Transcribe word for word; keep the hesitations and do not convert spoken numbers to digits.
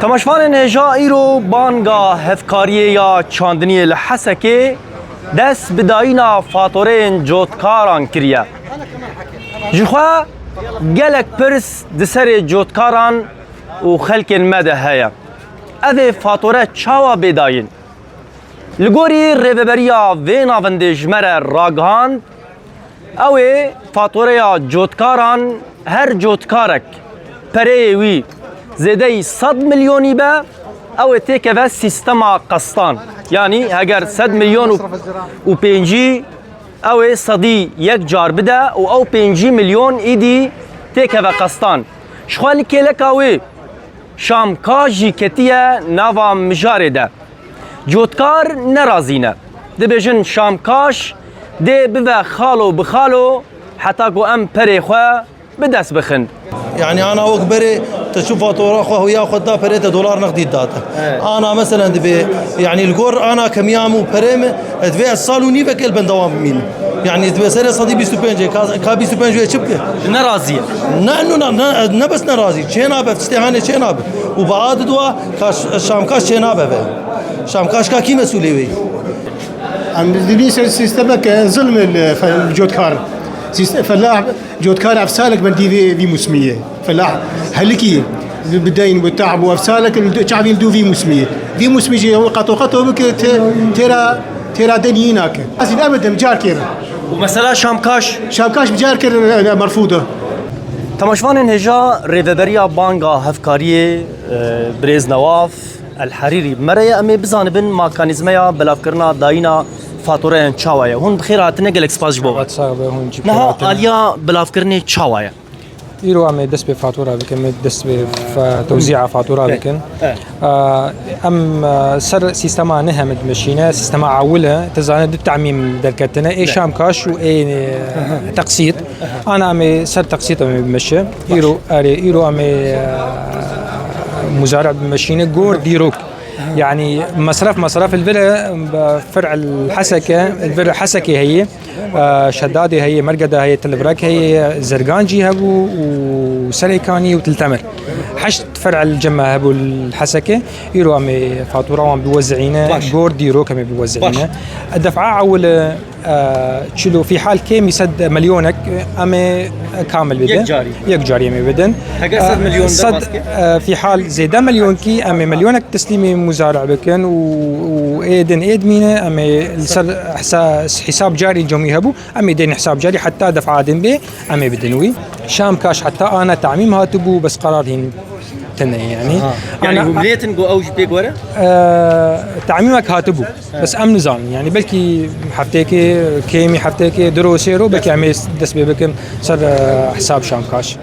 Temaşvanên hêja, îro banga hevkariyê ya çandiniyê li Hesekê dest bi dayîna fatoreyên cotkaran kiriye. Ji xwe gelek pirs di serê cotkaran û xelkên me de heye. Ev ê fatore çawa bê dayîn? Li gorî rêveberiya vê navendê ji me re ragihand, ew ê fatoreya cotkaran, her cotkarek pereyê wî zêdeyî sed milyonî be, ew ê têkeve sîstema qestan. Yanî heger sed milyon û, û pêncî, ew ê sedî yek car bide û ew pêncî milyon îdî têkeve qestan. Ji xwe li kêleka wê Şamkaş jî ketiye nava mijarê de. Cotkar nerazî ne. Dibêjin Şamkaş dê bive xalo bi xalo heta ku em perê xwe bi dest bixin. Yani ana wek berê te çi fatura xwe huya xwe da perê te dolar nexdî date. Evet. Ana meselen dibe, yani li gor ana kemiya min û perê min, ez divê ez sal û nîvek el bendewam bimînim. Yani divê serê sedî bîst û pêncê, ka, ka bîst û pênc wê çi bike? Nerazî ye. Ne, ne, ne, ne, ne bes nerazî. Çê nabe, tiştê hanê çê nabe. Û bi adid wa ka ş-, Şamkaş çê nabe ve. Şamkaş ka kî mesûlê wê? Em dibîn ser sîstemeke zilmê li fe-, cotkar. Sîste-, felah cotkar ev salek bendî vê, vî musmiyê. Felah helikî bi, bi deyn, bi te'b û ev salek li du-, çavî li dû vî musmiyê. Vî musmî jî ew qeto qeto bike tê-, têra, têra denî nake. Ez ê ebedim carkê re. Û mesela Şamkaş? Şamkaş bi carkê re, e, merfûd e. Temaşvanên hêja, rêveberiya banga hevkariyê, e, birêz Newaf El Herîrî bi me re ye. Em ê bizanibin makanîzmeya belavkirina dayîna fatureyan çawa ye. Hûn bi xêr hatine, gelek spas ji bo. Sax be, hûn jî bi xêr Niha hatine. Aliya belavkirinê çawa ye? Îro em ê dest pê fatura bikin, em ê dest pê fa-, tewzîa fatura Be. bikin. E. Aa, em, e, ser sîstema nihemid meşîne, sîstema ewil e, tu zane du temîm derketine, ê Be. Şamkaş û ê, e, Teqsît. Ana em ê ser Teqsît em ê bimeşe. Baş. Îro, erê, îro em ê, e, muzare bimeşîne gor dîrok. Yani mesref, mesref li vir e, fer'el Heseke, li vir Hesekê heye. Ee, Şedadê heye, Mergeda heye, Tilvirek heye, Zergancî hebû û Serêkanî û Tiltemir. Heşt fer'el ceme hebû li Hesekê. Îro em ê fatura wan biwezîne, Baş. gor dîrok em ê biwezîne. Baş. Def'a ewil, e, çilo fî hal kêmî sed milyonek em ê kamil bidin. Yek carî. Yek carî em ê bidin. Heger sed Ee, milyon de sed, baskê? e, fî hal zêde milyonkî em ê milyonek teslîmê muzare bikin û, û ê din ê dimîne em ê li ser hesa-, hesab carî cemî hebû. Em ê dên hesab carî heta def'a din bê, em ê bidin wî. Şamkaş heta ana tamîm hatibû, bes qerar hîn tune ye, yanî. Aha. Yanî Ana hûn nêtin ku ew jî pêk were? Eee, tamîmek hatibû. Evet. Bes em nizanin. Yanî belkî hefteyekê, kêmî hefteyekê, du ro, sê ro, belkî em ê dest pê bikin ser, eee, hesab Şamkaş.